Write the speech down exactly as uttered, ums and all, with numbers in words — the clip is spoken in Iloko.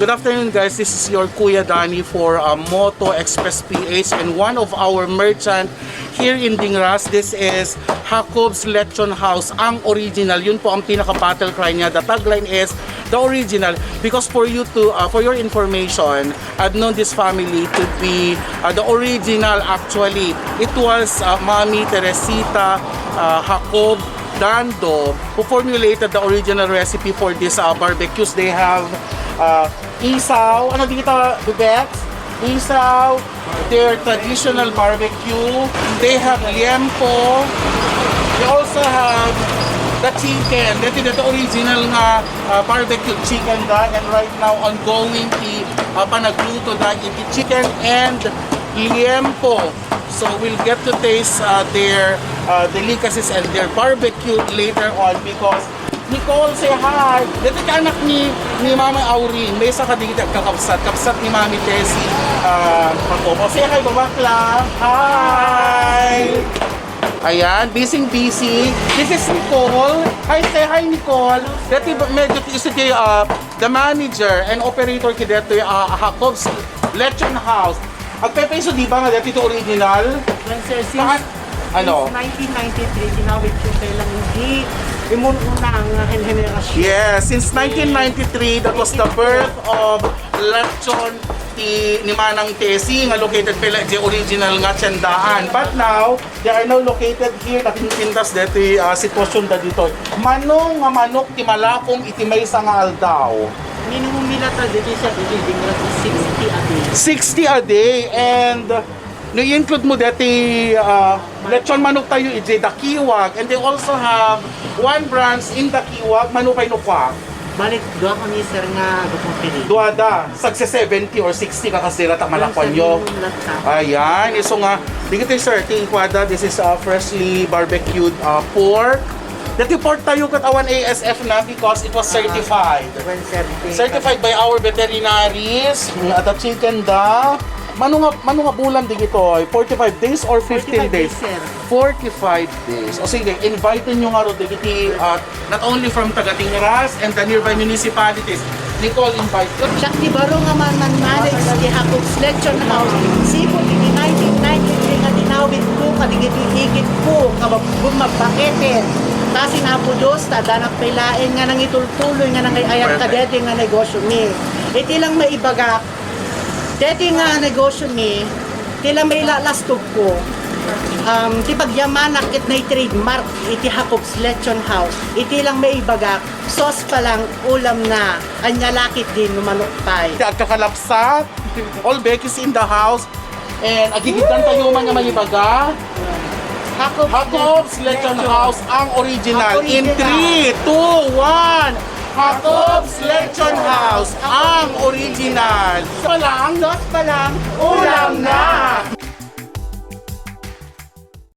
Good afternoon, guys. This is your Kuya Danny for uh, Moto Express P H and one of our merchant here in Dingras. This is Jacob's Lechon House, ang original. Yun po ang pinaka-battle cry niya. The tagline is the original. Because for you to, uh, for your information, I've known this family to be uh, the original. Actually, it was uh, Mommy Teresita uh, Jacob Dando who formulated the original recipe for these uh, barbecues. They have uh, isaw, ano dito, Bebex? Isaw, their traditional barbecue. They have liempo. They also have the chicken. That is the original nga uh, barbecue chicken da. And right now, ongoing ti uh, panagluto da iti chicken and liempo. So we'll get to taste uh, their uh, delicacies and their barbecue later on because Nicole, say hi. Dito ka anak ni ni Mama Auring. May isa ka dito kakabsat. Kabsat ni Mami Tessie. Uh, Pacomo. Say hi, babakla. Hi! Ayan, busy busy. This is Nicole. Hi, say hi, Nicole. Dati medyo isa kay uh, the manager and operator ki dito uh, Jacob's Lechon House. Agpepeso di ba nga dati ito original? Well, sir, since, Saan? Ano? since nineteen ninety-three, tinawid ko kay lang hindi imun-una ang henerasyon. Yes, since nineteen ninety-three, that was the birth of Lechon ti ni Manang Tessie nga located pala di original nga tiyendaan. But now, they are now located here, nakinpintas dito uh, sitwasyon da dito. Mano nga manok ti malakom iti maysa nga aldaw? Minimum nila ta dito siya, dito yung sixty a day. Sixty a day, and no include mo deti uh, lechon manok tayo iti Dakiwag, and they also have one branch in Dakiwag, mano pay no kwa? Balik, dua kami, sir, nga gupupili. Duada, sagse seventy or sixty ka kasira ta malakuan nyo. Minimum lang ta. Ayan, iso nga, di kita, sir, ti ikwada, this is uh, freshly barbecued uh, pork. Dati pork tayo kat awan A S F na because it was certified. When certified. Certified by our veterinaries. Mm, at the chicken da. Mano nga, mano nga bulan di ito? Forty-five days or fifteen days? Forty-five days, sir. Forty-five days. O sige, invite nyo nga ro dagiti uh, not only from taga Tingras and the nearby municipalities. Nicole, invite you. Siak ti baro nga man-manage ti Jacob's Lechon House. Sipud iti nineteen ninety-three nga tinawid ko kadigiti ikit ko nga bab-, gumabaketen. Ta sinapudos, ta adda pay laeng nga nangitultuloy nga nangay-ayat kadeti nga negosyo mi. Iti lang maibagak, deti nga negosyo mi, ti lang mailalastog ko, um, ti pagyamanak ket nay trademark iti Jacob's Lechon House. Iti lang maibagak, sauce pa lang, ulam na. Anya lakit din no manok pay. Ti agkakalapsat, all Becky's in the house. And agigiddan tayo man nga maibaga. Jacob's Jacob's Lechon Lechon. House, ang original. Ang In original. Three, two, one. Jacob's Lechon House, ang original. Sauce pa lang. Sauce pa lang. Ulam na.